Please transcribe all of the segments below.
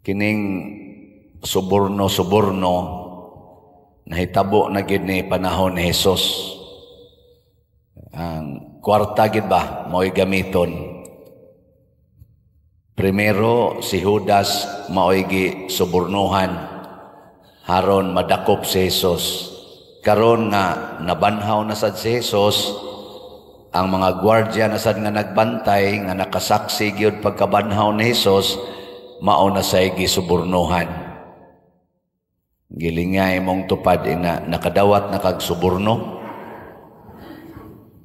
Kining suborno-suborno, nahitabo na gid ni panahon ni Jesus. Ang kwarta gid ba mao'y gamiton. Primero, si Judas mao'y gi subornuhan haron madakop si Jesus. Karon nga nabanhaw na sad si Jesus, ang mga gwardya na sad nga nagbantay, nga nakasaksi gyud pagkabanhaw ni Jesus, mao na say gisubornuhan. Gilingay mong tupad ina, nakadawat na kag suborno?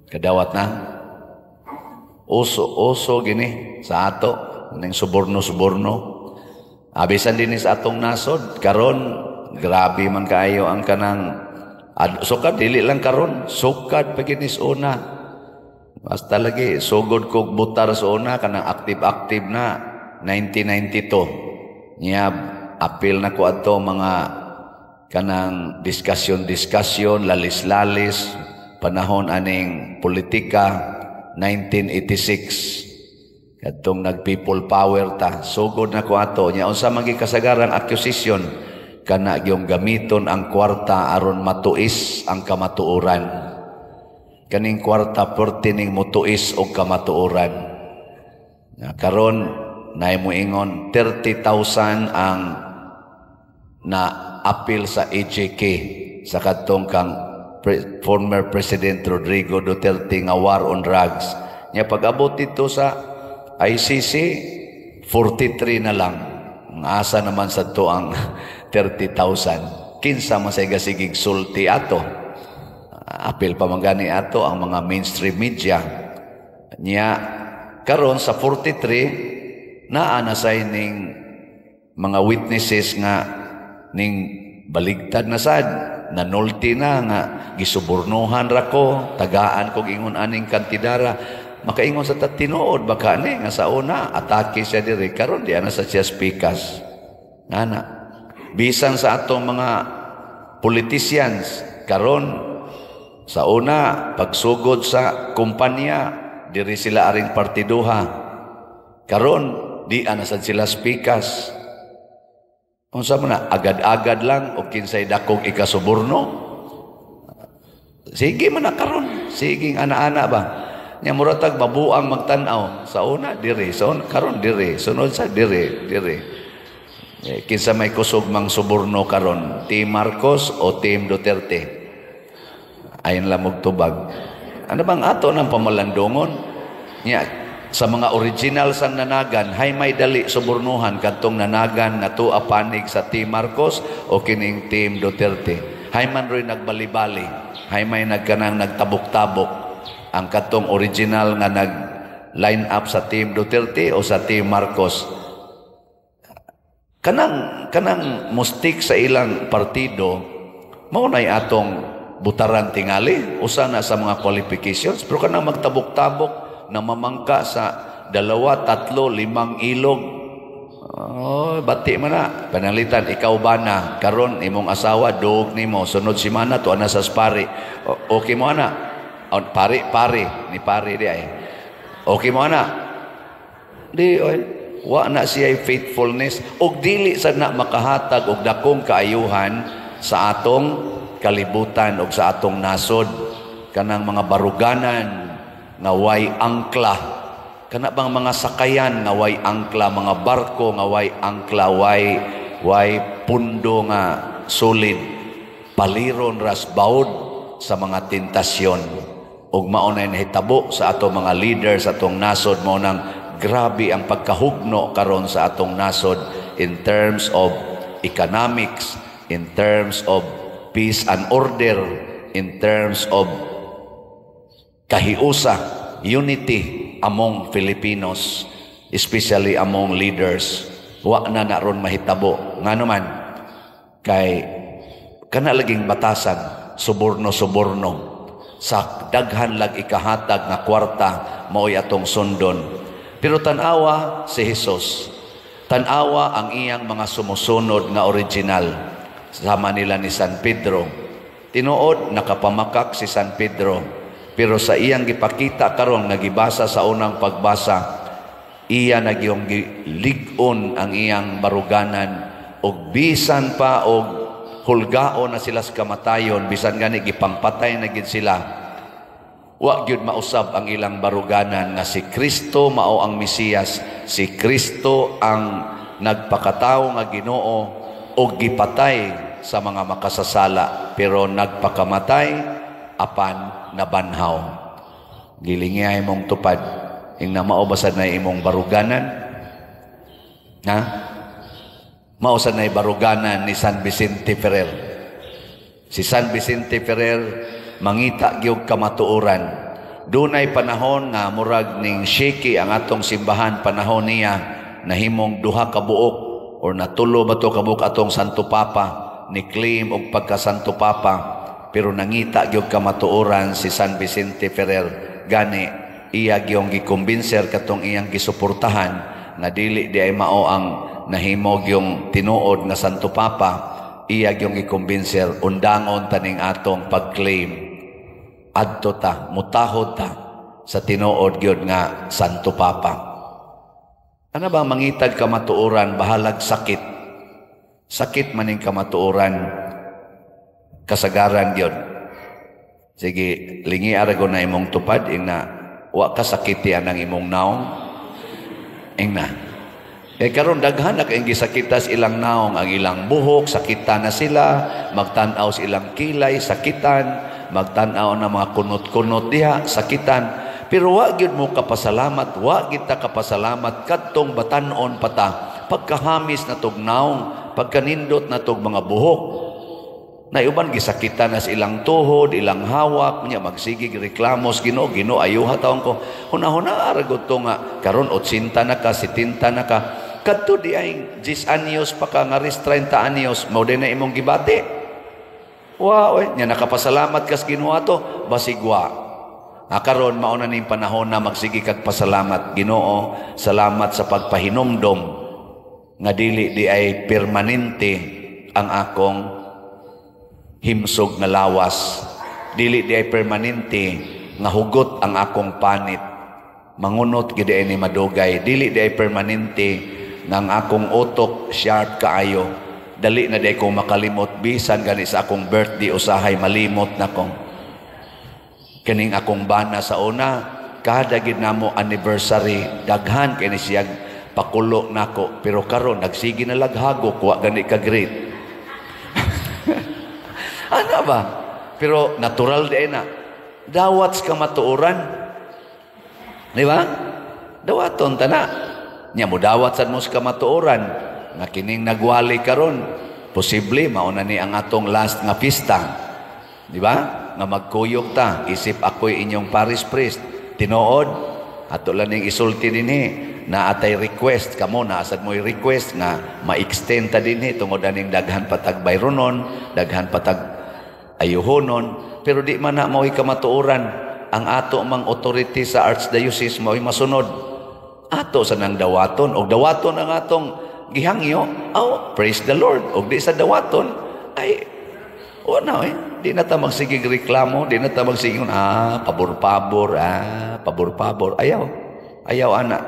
Kadawat na? Uso, uso gini sa ato, ning suborno-suborno. Abisan din sa atong nasod, karon grabe man kaayo ang kanang ad, sukad dili lang karon, sukad pa ginis una. Basta lagi sugod kog butar sa una, kanang active-active na 1992. Nya apil na ko adto mga kanang discussion-discussion, lalis-lalis, panahon aning politika 1986. Kadtong nag-people power ta, sugod na ko ato. Nya unsa man kasagaran accusation, kana gyung gamiton ang kwarta aron matuis ang kamatuoran. Kaning kwarta perti ning mutuis og kamatuoran. Na karon naay moingon 30,000 ang na apil sa EJK sa kadtong kang former President Rodrigo Duterte nga war on drugs. Nya pag-abot dito sa ICC, 43 na lang. Ang asa naman sa to ang 30,000? Kinsa man say gasigig sulti ato? Apil pa man gani ato ang mga mainstream media. Nya karon sa 43, naa na say ning mga witnesses nga ning baligtad na sad, nanulti na nga gisubornuhan ra ko, tagaan kog ingon aning kantidara. Makaingon sa ta, tinuod baka ni nga sa una atake siya diri, karon di ana sa siya spikas ana. Bisan sa atong mga politicians karon, sa una pagsugod sa kumpanya, diri sila aring partiduha, karon di ana sad sila spikas. Unsa man na, agad-agad lang o kinsay dakong ikasuborno? Sige man na karon, sige ana-ana ba. Nya muratag mabuang magtan-aw. Sa una diri, sa una, karon diri, sunod sa diri, diri. Eh, kinsa may kusog mang suborno karon, Team Marcos o Team Duterte? Ayon lang tubag. Ano bang ato ng pamalandungon? Nya, sa mga original sang nanagan, hay may dali subornuhan, kadtong nanagan nga tuwa panig sa Team Marcos o kining Team Duterte? Hay man ro'y nagbalibali, hay may nagkanang nagtabok-tabok, ang kadtong original nga nag line up sa Team Duterte o sa Team Marcos? Kanang mustik sa ilang partido, mao nay atong butaran tingali, usa na sa mga qualifications. Pero kanang magtabok-tabok na mamangka sa dalawa, tatlo, limang ilog, oh, bati man na. Pananglitan, ikaw ba na, karon imong asawa, dog nimo, sunod semana, tuwa na sa pari. Okay mo ana? Oh, pari, pari, ni pari di ay. Okay mo ana? Di, oy, wa na siya faithfulness. Og dili sa na makahatag og dakong kaayuhan sa atong kalibutan og sa atong nasod. Kanang mga baruganan nga way angkla, kana bang mga sakayan nga way angkla, mga barko nga way angkla, way pundo nga solid, paliron ras baud sa mga tentasyon. Ug mao na nahitabo sa atong mga leaders sa atong nasod. Mao nang grabe ang pagkahugno karon sa atong nasod in terms of economics, in terms of peace and order, in terms of kahiusa, unity among Filipinos, especially among leaders. Wa na na ron mahitabo. Ngano man, kay kana laging batasan, suborno-suborno, sa daghan lag ikahatag nga kwarta, mao'y atong sundon. Pero tan-awa si Jesus. Tan-awa ang iyang mga sumusunod nga original. Sama nila ni San Pedro. Tinuod nakapamakak si San Pedro. Pero sa iyang gipakita karon nga gibasa sa unang pagbasa, Iya na gyung lig-on ang iyang baruganan og bisan pa og hulgaon na sila sa kamatayon, bisan gani gipangpatay na gid sila, wa gyud mausab ang ilang baruganan nga si Kristo mao ang Mesiyas, si Kristo ang nagpakatawo nga Ginoo og gipatay sa mga makasasala pero nagpakamatay apan nabanhaw. Gilingiay mong tupad ing na mao basad na imong baruganan, ha? Mao sad na baruganan ni San Vicente Ferrer. Si San Vicente Ferrer mangita gyud kamatuoran. Dunay panahon nga murag ning shaky ang atong simbahan. Panahon niya nahimong duha ka buok or natulo ba to ka buok atong Santo Papa, ni claim og pagka Santo Papa, pero nangita gyud kamatuoran si San Vicente Ferrer. Gani iya gyung gikumbinser katong iyang gisuportahan nga dili di ay mao ang nahimo gyung tinuod nga Santo Papa. Iya gyung gikumbinser, undangon taning atong pag-claim, adto ta, mutahod ta sa tinuod gyud nga Santo Papa. Ana ba, mangitag kamatuoran bahalag sakit. Sakit maning kamatuoran, kasagaran gyud. Sige, lingi ara na imong tupad ing na wa ka sakiti anang imong naong. Ing na. Kay karon daghan na kayong gisakitas ilang naong, ang ilang buhok, sakitan na sila, magtan-aw sa ilang kilay, sakitan, magtan-aw na mga kunot-kunot diha, sakitan. Pero wa gyud mo kapasalamat, wa gyud ta kapasalamat kadtong batan-on pa ta, pagkahamis na tog naong, pagkanindot na tog mga buhok. Na uban gisakitan na sa ilang tuhod, ilang hawak, nya magsigig reklamos, "Ginoo, Ginoo, ayuha taon ko." Huna-huna ra gud to nga karon 80 na ka, 70 na ka. Kadto di ay 10 anyos pa ka, nga 30 anyos, mao din na imong gibati. Wa oy, nya nakapasalamat kas Ginoo ato, basig wa. Ah, karon mao na ning panahon na magsige kag pasalamat. "Ginoo, salamat sa pagpahinumdom nga dili di ay permanente ang akong himsog nga lawas. Dili di ay permanente nga hugot ang akong panit. Mangunot gid ni madugay. Dili di ay permanente nga ang akong utok sharp kaayo. Dali na di ko makalimot, bisan gani sa akong birthday usahay malimot na kong kaning akong bana sa una, kada gid namo anniversary daghan kay ni siyag pakulo nako, pero karon nagsige na laghagok, wa gani ka great." Ana ba? Pero natural di na. Dawat sa kamatuoran. Di ba? Dawaton ta na. Nya mo dawat sad mo sa kamatuoran nga kining nagwali karon, posible mao na ni ang atong last nga pista. Di ba? Nga magkuyog ta isip ako'y inyong parish priest. Tinuod, ato lang ning isulti dinhi na atay request kamo, na asad mo'y request nga ma-extend ta dinhi tungod aning daghan patag bayronon, daghan patag ayuhonon, pero di man na mao'y kamatuoran. Ang ato mang authority sa archdiocese mao'y masunod. Ato sa nang dawaton og dawaton ang atong gihangyo, oh, praise the Lord. Og di sa dawaton ay wala eh. Di na ta magsigig reklamo, di na ta magsigig pabor-pabor, pabor-pabor. Ayaw. Ayaw ana.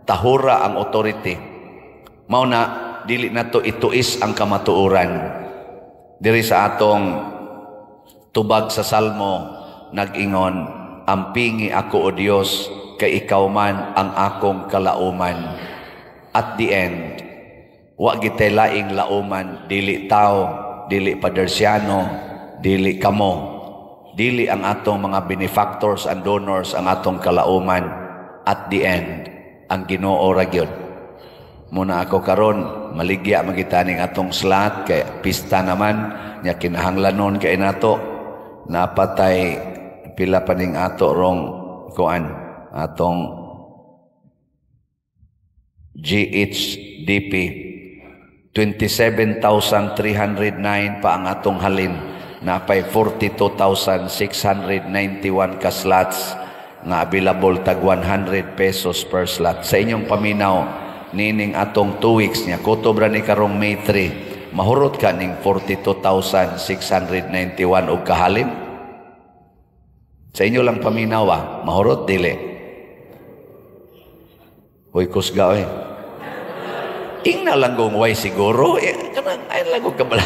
Tahura ang authority. Mao na dili na to ituis ang kamatuoran. Diri sa atong tubag sa Salmo nag-ingon, "Ampingi ako, O Dios, kay ikaw man ang akong kalauman." At the end, wa gitay laing lauman, dili tao, dili padersiano, dili kamo, dili ang atong mga benefactors and donors ang atong kalauman. At the end, ang Ginoo ra gyud. Muna ako karon maligya magita ning atong slot kay pista naman nya, kinahanglanon kay nato. Napatay pila pa ning ato rong kuan, atong GHDP, 27,309 pa ang atong halin. Napay 42,691 ka slots nga available, tag 100 pesos per slot. Sa inyong paminaw nining atong 2 weeks niya, kutob ra ni karong May 3, mahurot ka ning 42,691 og kahalin? Sa inyo lang paminaw, mahurot dili? Hoy, kusga oy. Ingna lang kung way siguro, eh, kanang ay lang ko kabala.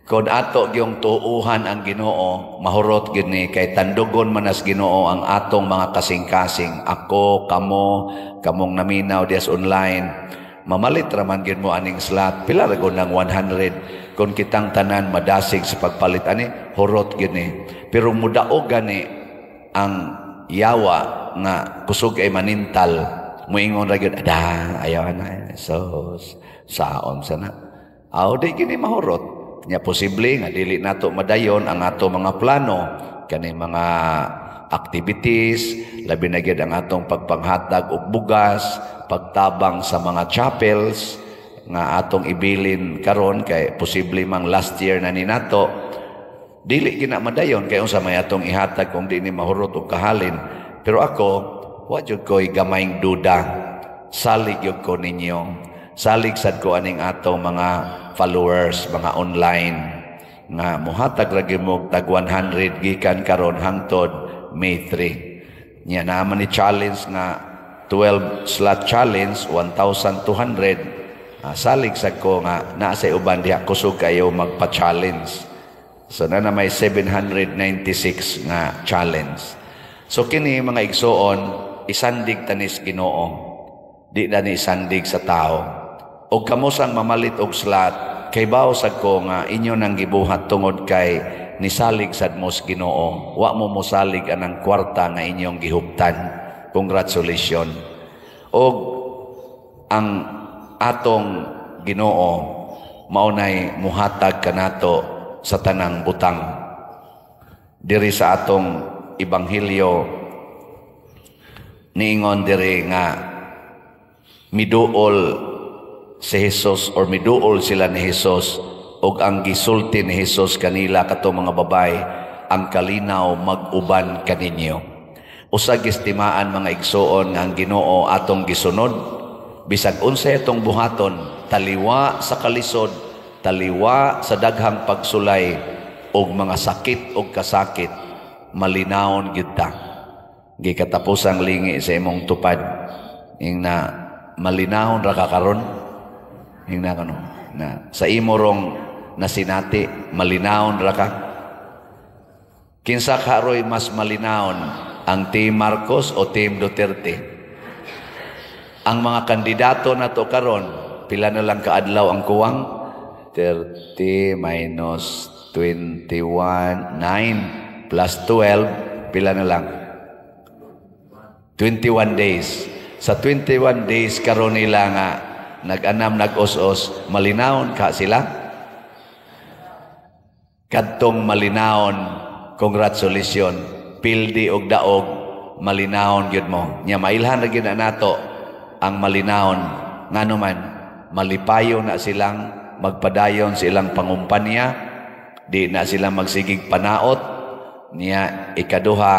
Kung ato gyung tuuhan ang Ginoo, mahurot gyud ni kay tandugon man as Ginoo ang atong mga kasing-kasing. Ako, kamo, kamong naminaw dias online, mamalit raman gyud mo aning slot. Pila ra gud ng 100 kung kitang tanan madasig sa pagpalit ani, hurot gyud ni. Pero mudaog gani ang yawa nga kusog ay manintal, muingon ra gyud, "Ada, ayaw na." So saon sana. Aw, di gini mahurot. Nya posible nga dili nato madayon ang ato mga plano kani mga activities, labi na gyud ang atong pagpanghatag og bugas, pagtabang sa mga chapels nga atong ibilin karon kay posible mang last year na ni nato. Dili gina madayon kay unsa may atong ihatag kung di ni mahurot og kahalin? Pero ako, wa jud ko'y gamayng duda. Salig gyud ko ninyo, salig sad ko aning atong mga followers, mga online nga muhatag ra gyud mo tag 100 gikan karon hangtod May 3. Nya naman ni challenge nga 12 slot challenge, 1,200. Salig sad ko nga naa sa uban diha kusog kayo magpa-challenge. So na may 796 nga challenge. So kini, mga igsoon, isandig tanis Ginoo. Di na ni isandig sa tao. Og kamo sang mamalit og slot, kay sad ko nga inyo nang gibuhat tungod kay nisalig sad mo sa Ginoo. Wa mo mosalig anang kwarta nga inyong gihuptan. Congratulations. Og ang atong Ginoo mao nay muhatag kanato sa tanang butang. Diri sa atong ebanghelyo, niingon diri nga miduol si Jesus or miduol sila ni Jesus og ang gisulti ni Jesus kanila kato mga babae, "Ang kalinaw mag-uban kaninyo." Usa gistimaan, mga igsuon, nga ang Ginoo atong gisunod, bisag unsay atong buhaton, taliwa sa kalisod, taliwa sa daghang pagsulay og mga sakit og kasakit, malinawon gyud ta. Gikatapusang lingi sa imong tupad, ing na malinawon ra ka karon. Ing na kano na sa imo rong nasinati, malinawon ra ka. Kinsa karoy mas malinawon, ang Team Marcos o Team Duterte? Ang mga kandidato na to karon, pila na lang kaadlaw ang kuwang? 30 minus 21, 9 plus 12, pila na lang? 21 days. Sa 21 days karon nila nga nag-anam, nag-os-os, malinawon ka sila? Kadtong malinawon, congratulations. Pildi og daog, malinawon gyud mo. Nya mailhan ra gyud na nato ang malinawon. Ngano man, malipayo na silang magpadayon sa ilang pangumpanya, di na sila magsigig panaot, niya ikaduha,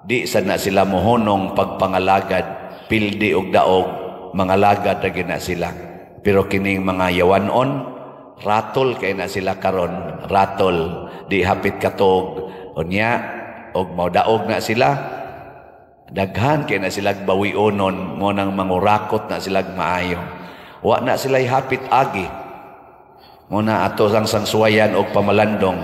di sad na sila mohunong pagpangalagad, pildi og daog, mangalagad ra gyud na sila. Pero kining mga yawanon, ratol kay na sila karon, ratol, di hapit katog, unya, og maudaog na sila, daghan kay na sila bawionon, mo nang mangurakot na sila maayo. Wa na sila hapit agi. Mo na ato sang sangsuwayan og pamalandong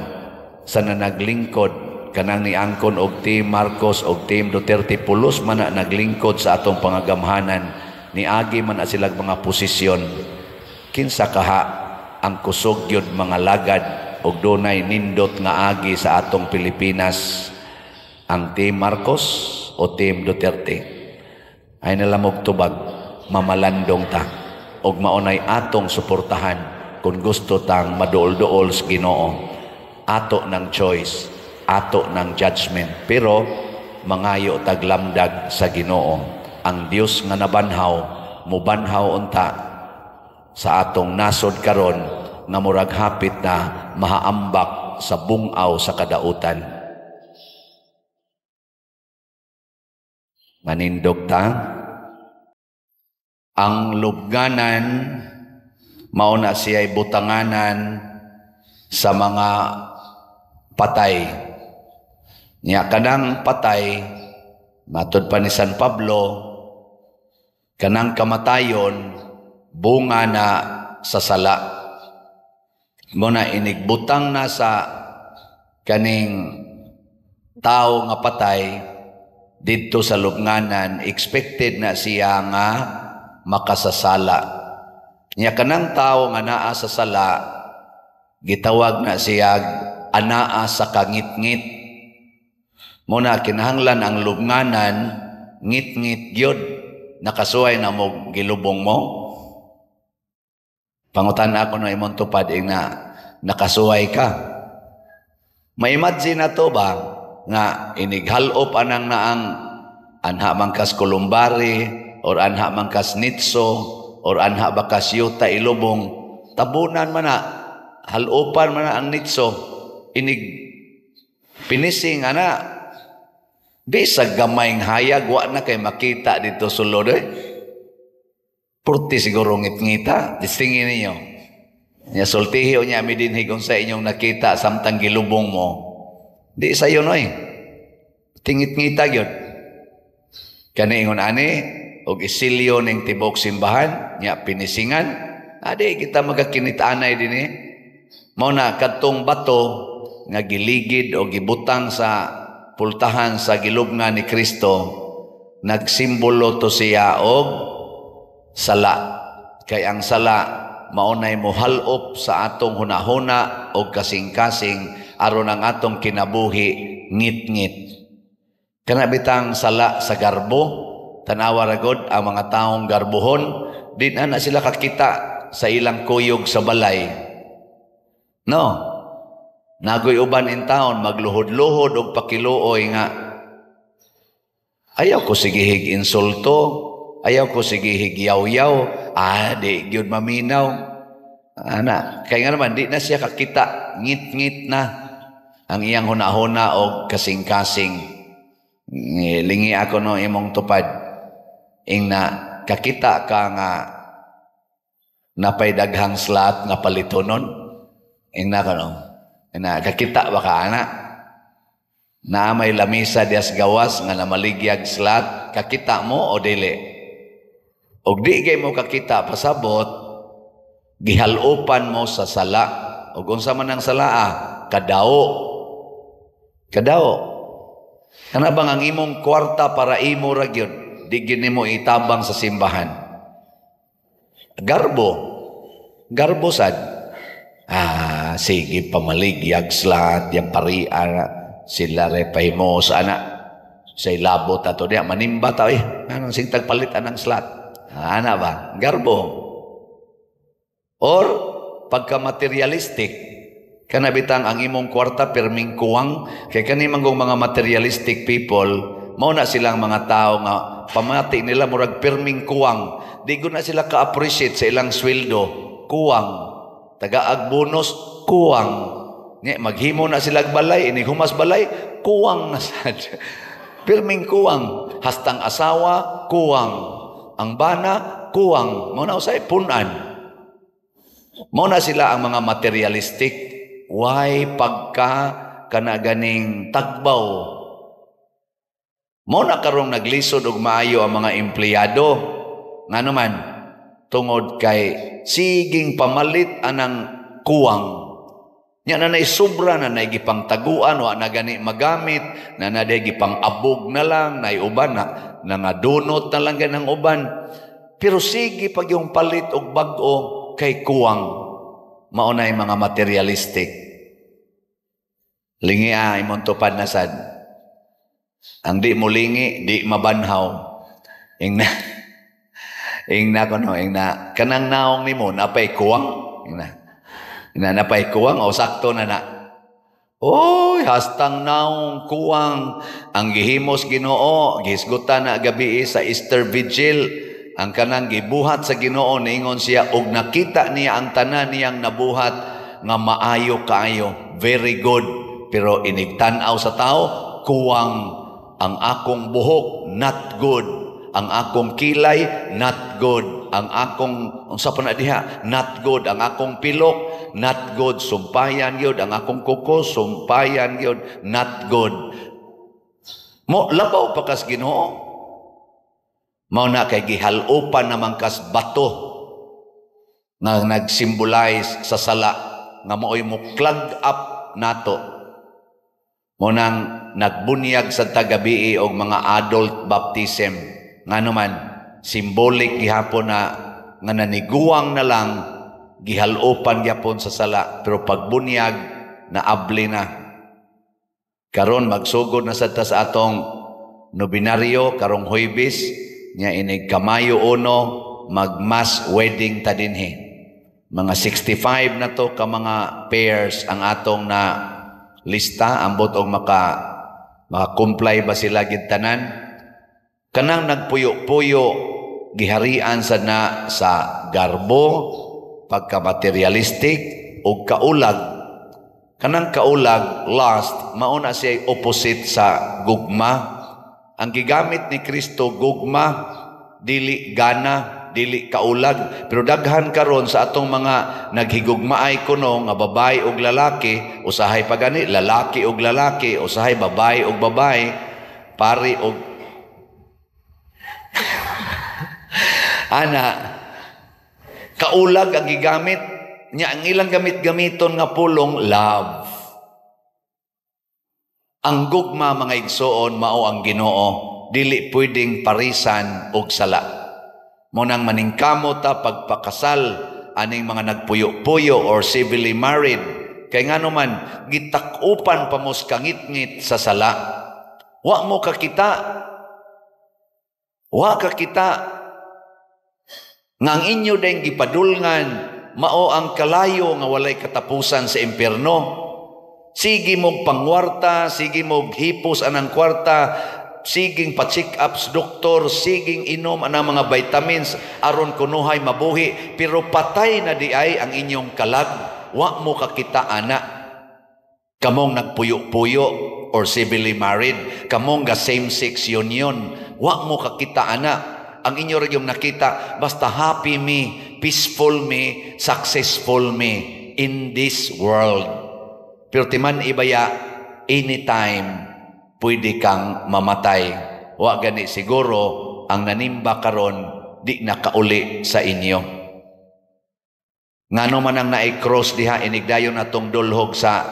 sa na naglingkod kanang niangkon og Team Marcos og Team Duterte, pulos man na naglingkod sa atong pangagamhanan, niagi man na sila mga posisyon. Kinsa kaha ang kusog gyud mga lagad og dunay nindot nga agi sa atong Pilipinas, ang Team Marcos o Team Duterte? Ay nalamog tubag, mamalandong ta og maunay atong suportahan kung gusto tang maduol-duol sa Ginoo. Ato ng choice, ato ng judgment, pero mangayo taglamdag sa Ginoo. Ang Dios nga nabanhaw, mubanhaw unta sa atong nasod karon nga murag hapit na mahaambak sa bungaw sa kadautan. Manindog ta. Ang lubganan mao na siya'y butanganan sa mga patay. Nya kanang patay, matud pa ni San Pablo, Kanang kamatayon, bunga na sa sala. Mao na inigbutang na sa kaning tao nga patay didto sa lubnganan, expected na siya nga makasasala. Nya kanang tao nga naa sa sala, gitawag na siya anaa sa kangitngit. Mao na kinahanglan ang lubnganan ngit-ngit gyud. Nakasuway na mo gilubong mo? Pangutan ako no imong tupad ing na nakasuway ka. Ma-imagine na to ba nga inighalop anang naang anha man kas columbary or anha man kas nitso or anha ba kas yuta ilubong, tabunan man na, halopan man na ang nitso, inig pinising ana, bisag gamay hayag wa na kay makita dito sulod eh. Purti siguro ngit-ngita, distingin ninyo. Nya sultihi niya mi dinhi kung sa inyong nakita samtang gilubong mo. Di sayo noy. Tingit-ngita gyud. Kani ingon ani og isilyo ning tibok simbahan nya pinisingan, adi kita magakinit-anay dinhi. Mao na kadtong bato nga giligid o gibutang sa pultahan sa gilubngan ni Kristo, nagsimbolo to siya og sala. Kay ang sala maunay mohalop sa atong hunahuna og kasing-kasing aron ang atong kinabuhi ngit-ngit. Kana bitang sala sa garbo, tanawa ra gud ang mga taong garbohon, di na na sila kakita sa ilang kuyog sa balay. No. Nagoy uban in town magluhod-luhod og pakiluoy nga ayaw ko sigihig insulto, ayaw ko sigihig yaw-yaw, di gyud maminaw. Ana, kay nga naman di na siya kakita, ngit-ngit na ang iyang hunahuna og kasing-kasing. Lingi ako no imong tupad. Ing na kakita ka nga napay daghang slot nga palitonon. Ing na kano. Ing na kakita ba ka ana? Na may lamisa dias gawas nga namaligyag slot, kakita mo o dili? Og di kay mo kakita, pasabot gihalupan mo sa sala. Og unsa man ang sala? Kadao. Kadao. Kana bang ang imong kwarta para imo ra gyud, di gyud nimo itabang sa simbahan? Garbo. Garbo sad. Sige pamaligyag slot, yang parian sila re pahimos ana. Say labot ato diya manimba ta eh. Anong sing tagpalit anang slot? Ana ba? Garbo. Or pagka materialistic, kana bitang ang imong kwarta pirming kuwang, kay kani manggong mga materialistic people, mao na silang mga tao nga pamati nila murag pirming kuwang. Di gud na sila ka-appreciate sa ilang sweldo, kuwang. Tagaag bonus, kuwang. Nga maghimo na sila balay, inig humas balay, kuwang na sad. Pirming kuwang. Hastang asawa, kuwang. Ang bana, kuwang. Mao na usay punan. Mao na sila ang mga materialistic. Why pagka kana ganing tagbaw? Mao na karong naglisod og maayo ang mga empleyado. Ngano man, tungod kay siging pamalit anang kuwang. Nya na nay sobra na nay gipangtaguan, wa na gani magamit, na na gipang-abog na lang, nay uban na nangadunot na lang ganang uban. Pero sige pag yung palit og bag-o kay kuwang. Mao na mga materialistic. Lingi imong tupad na sad. Ang di mo lingi, di mabanhaw. Ing na kuno, ing na kanang naong nimo napay kuwang. Ing na napay kuwang o sakto na na. Oy, hastang naong kuwang ang gihimos Ginoo, gihisgutan na gabi sa Easter Vigil. Ang kanang gibuhat sa Ginoo, niingon siya og nakita niya ang tanan niyang nabuhat nga maayo kaayo, very good. Pero inigtan-aw sa tao, kuwang. Ang akong buhok, not good. Ang akong kilay, not good. Ang akong unsa pa na diha, not good. Ang akong pilok, not good. Sumpayan gyud. Ang akong kuko, sumpayan gyud, not good. Mo labaw pa kas Ginoo. Mao na kay gihalopan naman kas bato nga nagsimbolize sa sala nga maoy mo clog up nato. Mao nang nagbunyag sa tagabii og mga adult baptism. Ngano man, symbolic gihapon na nga naniguang na lang, gihalopan gyapon sa sala, pero pagbunyag naabli na. Karon magsugod na sad ta sa atong nobinaryo karong Huwebes nya, inig kamayo 1 mag mass wedding ta dinhi. Mga 65 na to ka mga pairs ang atong na lista, ambot og maka comply ba sila gid tanan. Kanang nagpuyo-puyo, giharian sa na sa garbo, pagka-materialistic ug kaulag. Kanang kaulag, lust, mao na siya opposite sa gugma. Ang gigamit ni Kristo gugma, dili gana, dili kaulag. Pero daghan karon sa atong mga naghigugmaay kuno nga babae ug lalaki, usahay pa gani lalaki ug lalaki, usahay babae ug babae, pari og ana, kaulag ang gigamit niya. Ang ilang gamit-gamiton nga pulong, love. Ang gugma, mga igsoon, mao ang Ginoo, dili pwedeng parisan og sala. Mao nang maningkamot ta pagpakasal aning mga nagpuyo-puyo or civilly married. Kay ngano man, gitakupan pa mos kangitngit sa sala. Wa mo kakita. Wa kakita nga ang inyo dayong gipadulngan mao ang kalayo nga walay katapusan sa impierno. Sige mog pangwarta, sige mog hipos anang kwarta, siging pa-check ups doktor, siging inom anang mga vitamins aron kunuhay mabuhi, pero patay na di ay ang inyong kalag. Wa mo kakita ana. Kamong nagpuyo-puyo or civilly married, kamong ga same-sex union, wa mo kakita ana. Ang inyo ra yung nakita, basta happy me, peaceful me, successful me in this world. Pero timan ibaya, anytime pwede kang mamatay. Wa gani siguro ang nanimba karon di nakauli sa inyo. Ngano man ang naay cross diha inigdayon atong dulhog sa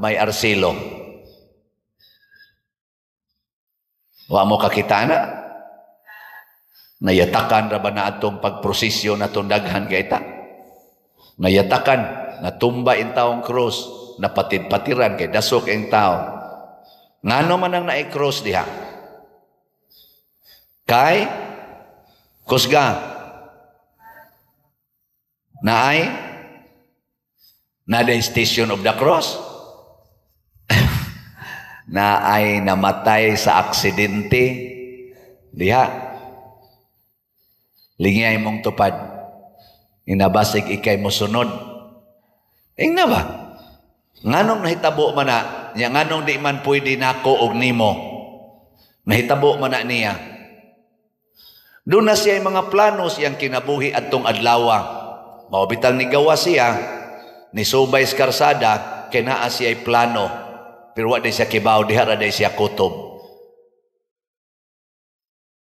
may arsilo? Wa mo kakita na? Nayatakan ra ba na atong pagprosesyon atong daghan kay ta? Nayatakan, natumba in taong cross, napatid-patiran kay dasok ang tao. Ngano man ang naay cross diha? Kay kusga naay na the station of the cross, naay namatay sa aksidente diha. Lingay mong tupad, inabasig ikay mosunod. Ingna ba? Nganong nahitabo man na niya, nganong di man pwede nako og nimo? Nahitabo man na niya. Doon na siya mga plano siyang kinabuhi adtong adlawa. Mao bitang nigawa siya, nisubay sa karsada, kay naa siya plano. Pero wa day siya kibaw, diha ra day siya kutob.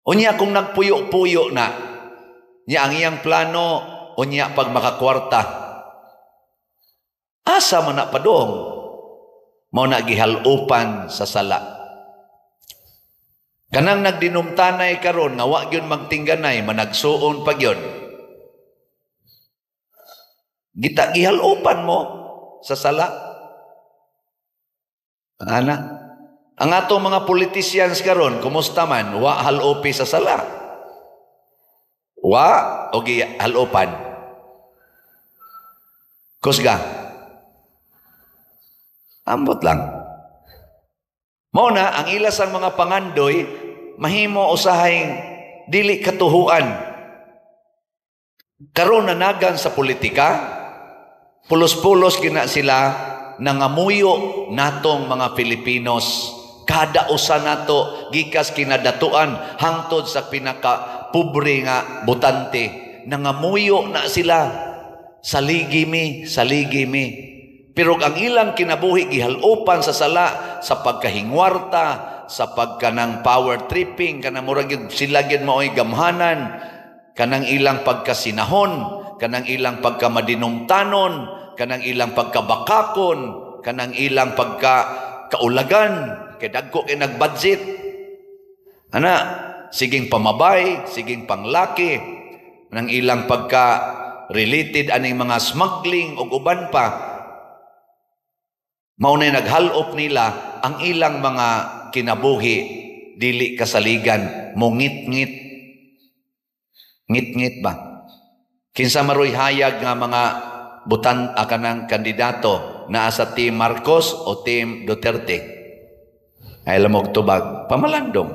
Unya kung nagpuyo-puyo na, niya ang iyang plano, unya pag makakwarta. Asa man na padong? Mao na gihalupan sa sala. Kanang nagdinumtanay karon nga wa gyud magtingganay, managsuon pa gyud. Gita gihalupan mo sa sala. Ana, ang atong mga politicians karon, kumusta man? Wa halopi sa sala. Wa o gihalupan? Kusga. Ambot lang. Mao na ang ilas ang mga pangandoy mahimo usahay dili katuhuan. Karon nanagan sa politika, pulos-pulos gina sila nangamuyo natong mga Filipinos. Kada usa nato gikas kinadatuan hangtod sa pinaka pobre nga botante, nangamuyo na sila, saligi mi, saligi mi. Pero ang ilang kinabuhi gihalupan sa sala, sa pagkahingwarta, sa pagkanang power tripping, kanang murag gyud sila gyud maoy gamhanan, kanang ilang pagkasinahon, kanang ilang pagkamadinumtanon, kanang ilang pagkabakakon, kanang ilang pagka kaulagan kay dagko kay nagbudget ana, siging pamabay, siging panglaki nang ilang pagka related aning mga smuggling ug uban pa. Mao na naghalop nila ang ilang mga kinabuhi, dili kasaligan, mongit-ngit. Ngit-ngit ba? Kinsa maroy hayag nga mga butan kanang kandidato, naa sa Team Marcos o Team Duterte? Ay lamog tubag, pamalandong.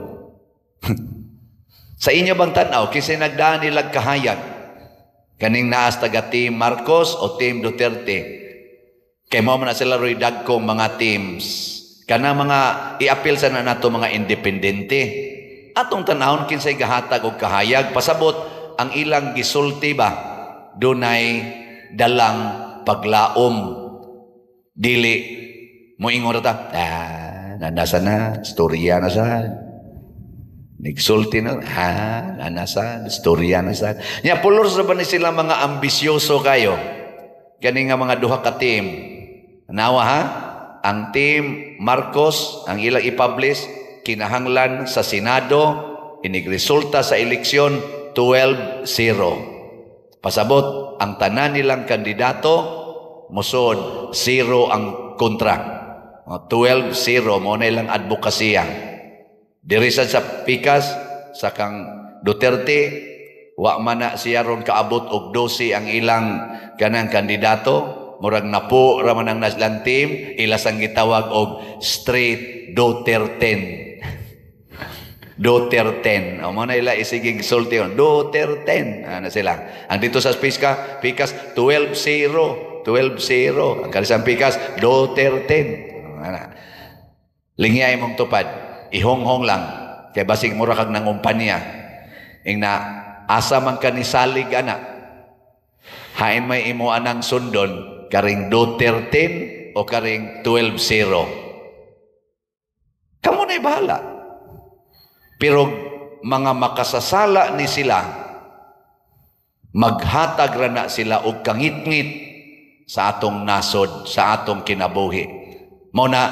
Sa inyo bang tanaw, kinsa nagdaan nilag kahayag? Kaning naas taga Team Marcos o Team Duterte? Kay mao man na sila roy dagkong mga teams. Kana mga iapil sa na nato mga independente. Atong tanawon kinsay gahatag og kahayag, pasabot ang ilang gisulti ba dunay dalang paglaom. Dili moingon ta, ah, nasa na, storya na sa. Nigsulti na, ah, nasa, storya na sa. Nya pulor sa ba ni sila mga ambisyoso kayo? Gani nga mga duha ka team. Nawa ha? Ang Team Marcos, ang ilang i-publish, kinahanglan sa Senado, inigresulta sa eleksyon 12-0. Pasabot, ang tanan nilang kandidato, musod, 0 ang kontra. 12-0, mo na ilang advokasya. Diri sa pikas, sa kang Duterte, wa man na siya ron kaabot og 12 ang ilang kanang kandidato, murag napo ra man ang naslang team, ila sang gitawag og straight Duterte. Duterte. O mo na ila isigig sulti on. Duterte. Ano sila? Ang dito sa Pikas, Pikas 12-0. 12-0. Ang kalisang Pikas, Duterte. Ano. Lingyay mong tupad. Ihonghong lang. Kay basig mura kag nangumpanya. Ing na asa man ka ni salig ana. Hain may imo anang sundon karing Duterte o karing 12-0. Kamo na'y bahala. Pero mga makasasala ni sila, maghatag ra na sila og kangitngit sa atong nasod, sa atong kinabuhi. Mao na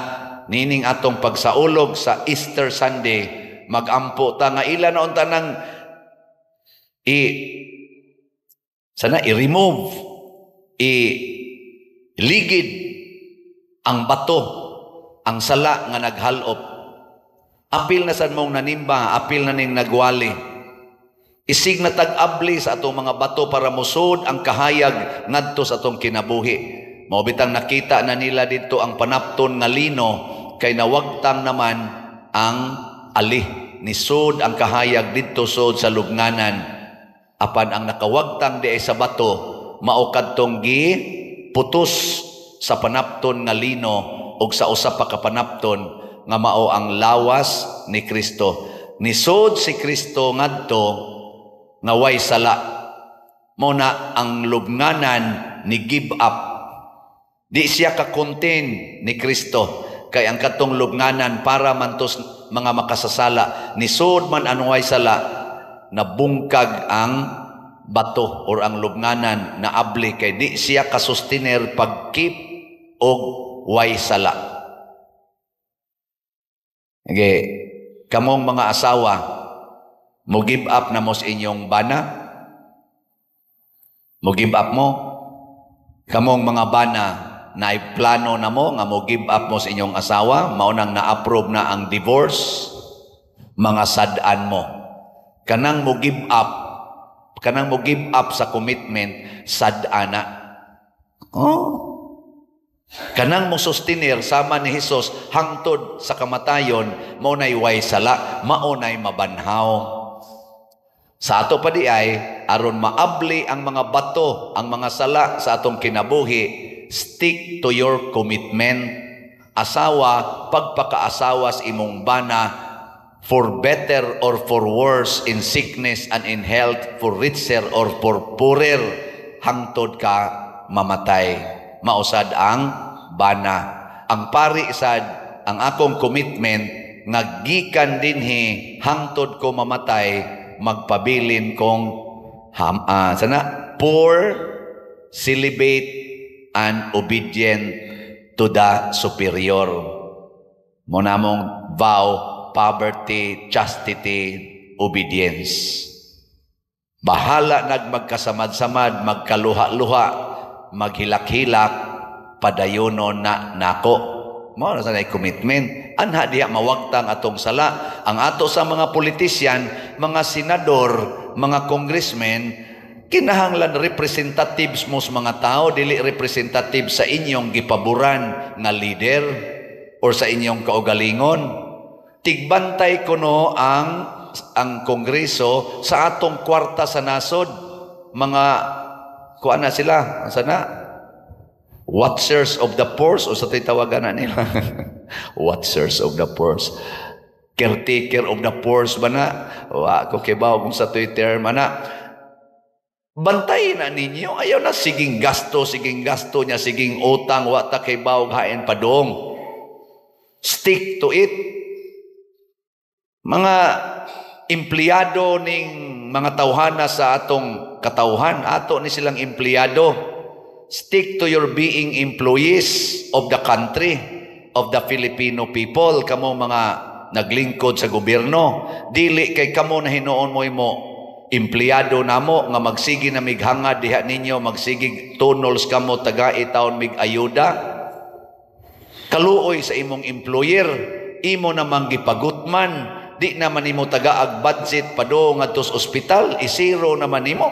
nining atong pagsaulog sa Easter Sunday, magampo ta nga ila na unta nang i sana i-remove, i-ligid ang bato, ang sala nga naghalop. Apil na sad mong nanimba, apil na ning nagwali. Isig na tag-abli sa atong mga bato para musod ang kahayag ngadto sa atong kinabuhi. Mao bitang nakita na nila didto ang panapton nga lino kay nawagtang naman ang ali. Nisod ang kahayag didto sod sa lubnganan. Apan ang nakawagtang di ay sa bato, mao kadtong gi putos sa panapton nga lino og sa usa pa ka panapton nga mao ang lawas ni Kristo. Nisod si Kristo ngadto nga way sala. Mao na ang lubnganan ni give up. Di siya ka-contain ni Kristo kay ang katong lubnganan para man tos mga makasasala. Nisod man ang way sala, nabungkag ang bato or ang lubnganan na abli kay di siya kasustener pag-keep og way sala. Okay, kamong mga asawa, mo give up na mo sa inyong bana? Mo give up mo? Kamong mga bana, na plano na mo nga mo give up mo sa inyong asawa, mao nang na-approve na ang divorce, mga sad-an mo. Kanang mo give up, kanang mo give up sa commitment, sad-ana. Oh. Kanang mo sustenir sama ni Hesus hangtod sa kamatayon, mao nay way sala, mao nay mabanhaw. Sa ato pa di ay aron maabli ang mga bato, ang mga sala sa atong kinabuhi, stick to your commitment. Asawa, pagpakaasawa sa imong bana, for better or for worse, in sickness and in health, for richer or for poorer, hangtod ka mamatay. Mausad ang bana. Ang pari sad, ang akong commitment nga gikan dinhi hangtod ko mamatay, magpabilin kong sana poor, celibate and obedient to the superior. Mao na among vow: poverty, chastity, obedience. Bahala nag magkasamad-samad, magkaluha-luha, maghilak-hilak, padayonon na nako. Mao na sa commitment. Anha diha mawagtang atong sala. Ang ato sa mga politisyan, mga senador, mga congressmen, kinahanglan representatives mo sa mga tao, dili representative sa inyong gipaboran nga leader or sa inyong kaugalingon. Tigbantay kuno ang kongreso sa atong kwarta sa nasod. Mga kuan na sila, sana watchers of the purse o sa titawagan na nila, watchers of the purse, caretaker of the purse ba na? Wa ko kibaw kung sa Twitter man na. Bantay na ninyo. Ayaw na siging gasto, siging gasto niya, siging utang, wa ta kibaw hain padong. Stick to it. Mga empleyado ning mga tawhana sa atong katawhan, ato ni silang empleyado. Stick to your being employees of the country, of the Filipino people, kamo mga naglingkod sa gobyerno. Dili kay kamo na hinuon mo empleyado namo nga magsige na mighangad diha ninyo, magsige tunols kamo, tagai taon mig ayuda. Kaluoy sa imong employer, imo namang gipagutman, di naman nimo tagaag budget padung ngadto sa ospital, isiro naman nimo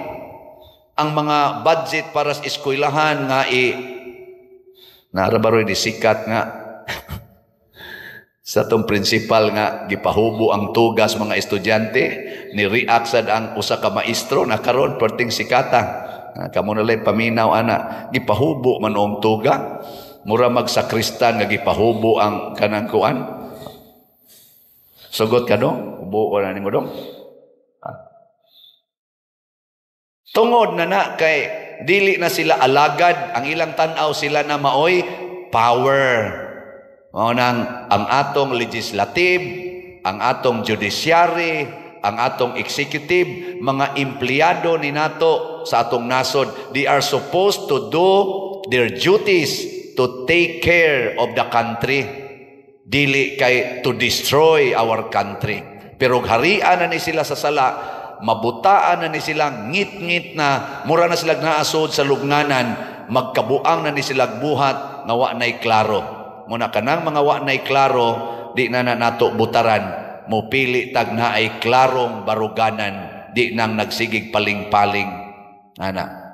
ang mga budget para sa eskwelahan nga i narabaroy di sikat nga sa atong principal nga gipahubo ang tugas mga estudyante, ni react sad ang usa ka maestro na karon perting sikata. Kamo na lay paminaw ana, gipahubo man ang tuga, mura magsakristan nga gipahubo ang kanang kuan. Sugot ka dong, hubo na nimo dong. Tungod na na kay dili na sila alagad, ang ilang tan-aw sila na maoy power. Mao nang ang atong legislative, ang atong judiciary, ang atong executive, mga empleyado ni nato sa atong nasod, they are supposed to do their duties to take care of the country. Dili kay to destroy our country. Pero harian na ni sila sa sala, mabutaan na ni sila, ngit-ngit na, mura na sila naasod sa lubnganan, magkabuang na ni sila buhat nga wa na'y klaro. Muna kanang mga wa na'y klaro, di na na nato butaran, mupili tag naay klarong baruganan, di nang nagsigig paling-paling. Ana.